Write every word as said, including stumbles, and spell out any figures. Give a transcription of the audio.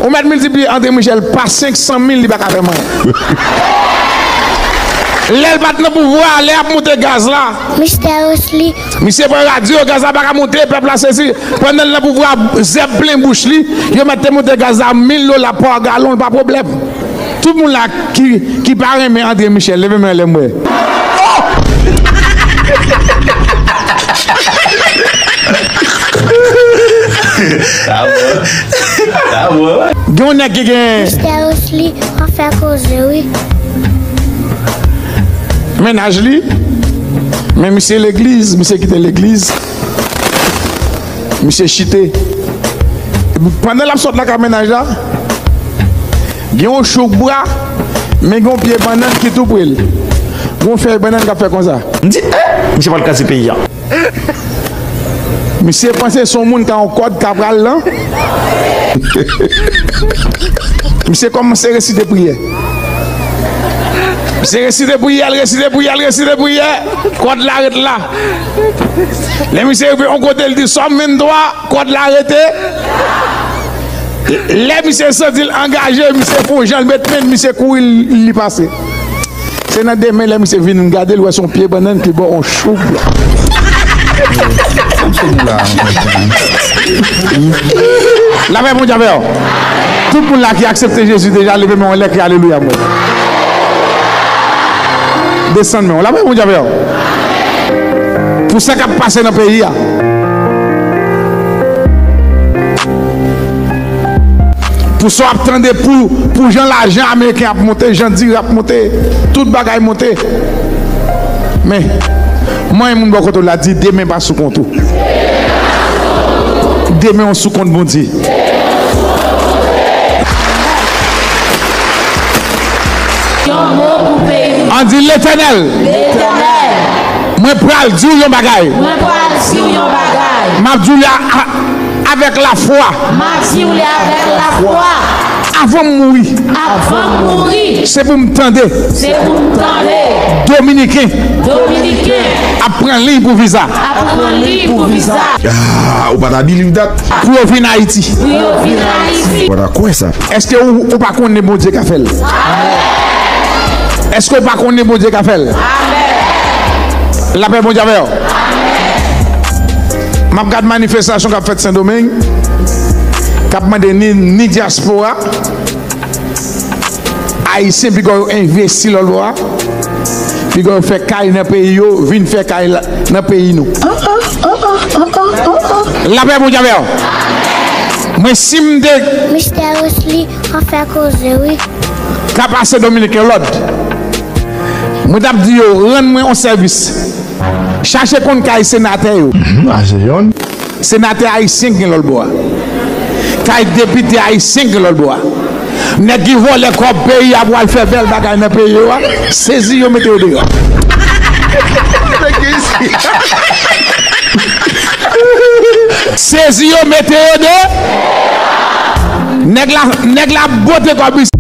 Ou mèt miltipliye André Michel pa senk san mil, li pa ka fè m anyen. Lè l pa t nan pouvwa, lè y ap monte gaz la, Mistè Rosli. Misye pran radyo, gaz la pa ka monte, pèp la sezi. Pandan l nan pouvwa, zèb plen bouch li, yo mèt te monte gaz la mil dola pa galon, l pa pwoblèm. Tout moun la ki, ki pa renmen André Michel, leve men lè m wè. Oh! Sa bon. Sa bon. Gen yon nèg ki gen Mistè Rosli, w ap fè koze, wi. Mennaj li, men misye legliz, misye kite legliz. Misye chite. Epi pandan l ap sot lakay mennaj la, gen yon chouk bwa, men gen yon pye bannann ki tou pre l. Gen yon fèy bannann k ap fè konsa. M di, eh, misye pral kraze peyi a. Misye panse se yon moun k a yon kòd k ap pral lan. Misye kòmanse resite priyè. Misye resite priyè, l resite priyè, l resite priyè. Kòd la ret la. Lè misye rive yon kote, l di, "Sòm venntwa, kòd la rete." Lè misye santi l angaje, misye fè yon jan, l met men, misye kouri, li pase. Se nan demen, lè misye vin gade, l wè se yon pye bannann ki bò yon chouk bwa. Lapè Bondye avè w. Tout moun la ki aksepte Jezi deja, leve men w anlè, kri alelouya mwen. Desann men w. Lapè Bondye avè w. Pou sa k ap pase nan peyi a. Pou sa w ap tande, pou, pou jan lajan ameriken ap monte, jan diri ap monte, tout bagay monte. Men, mwen, moun bò kote w la di, demen pa sou kont ou. Demen w sou kont Bondye. Yon mo pou peyi. An di, Letènèl, Letènèl, mwen pral di w yon bagay. Mwen pral di w yon bagay. M ap di w li a, a, avèk lafwa. M ap di w li avèk lafwa. Avan m mouri. Avan m mouri. Se pou m tande. Se pou m tande. Dominiken. Dominiken. Ap pran liy pou viza. Ap pran liy pou viza. Ah, ou pa ta believe that? Pou yo vin Ayiti. Pou yo vin Ayiti. Ou pa ta kwè sa? Èske ou, ou pa konnen Bondye ka fè l? Èske ou pa konnen Bondye ka fè l? Lapè Bondye avè w. M ap gad manifestasyon k ap fèt Sendomeng, k ap mande ni, ni dyaspora, Ayisyen piga yo envesti lòt bò a, piga yo fè kay nan peyi yo, vin fè kay la, nan peyi nou. Lapè Bondye avè w. Mwen si m te Mistè Rosli, w ap fè koze, wi. Ka pase Dominiken lòd. Mwen t ap di yo, rann mwen yon sèvis. Chache konn kay senatè yo. Mhm, a se yonn. Senatè ayisyen k gen lòt bò a. Kay depite ayisyen k gen lòt bò a. Nèg ki vòlè kòb peyi a pou al fè bèl bagay nan peyi yo a, sezi yo, mete yo deyò. Sezi yo, mete yo de. Nèg la, nèg la bote kòb li,